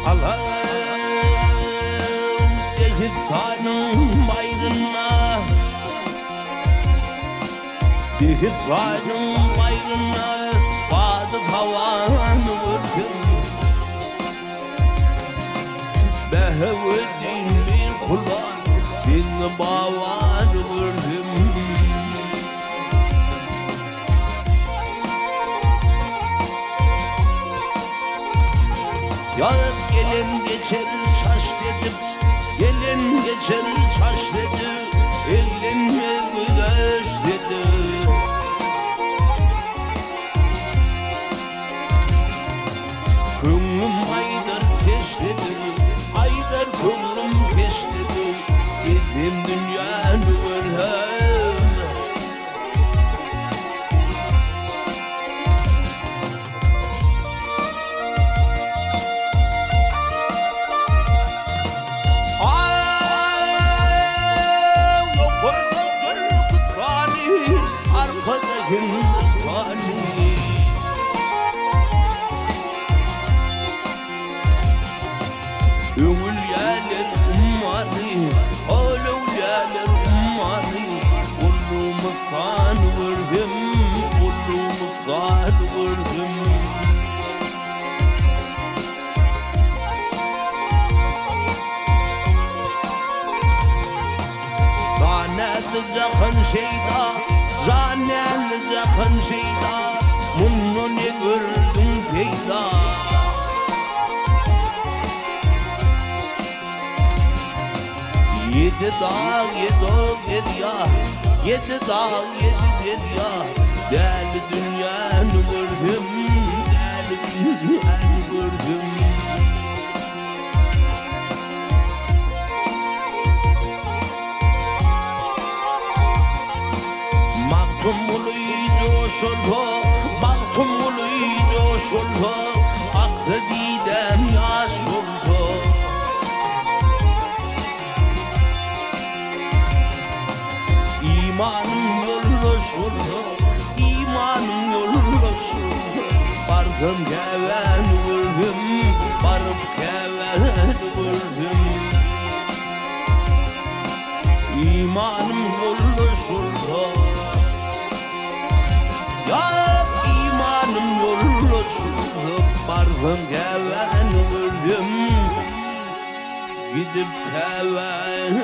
Alaw Dehistanyň baýryna Dehistanyň baýryna Bady hawany görsem Behewedin bir kula Seň babany görsem. Ýaz gelen geçer şaş edip, Gelen geçer şaş edip, Eglenme güzeşt edip. Köňlüm aýdar keşt edip, Aýdar köňlüm keşt edip, Gezsem dünýäni görsem. Ýokarda Türküstany, arkada Hindistany. Öwülýäler ummany, ol öwlýäler ummany, Gullumyzdan gördüm, gullumyzdan gördüm. Zanäli jahan şeýda, Zanäli jahan şeýda, Munda ne gördüň peýda? Ýedi dag, ýedi derýa, Ýedi dag, ýedi derýa, Däli dünýäni gördüm, Däli dünýäni gördüm. Magtymguly joşulsa, Magtymguly joşulsa, Aksa didäm ýaş bolsa. Imanym ýoldaş bolsa, Imanym ýoldaş bolsa, Barsam Käbäni görsem, Baryp Käbäni görsem. Imanym ýoldaş bolsa, Ýa imanym ýoldaş bolsa, Barsam Käbäni görsem, Gidip Käbäni.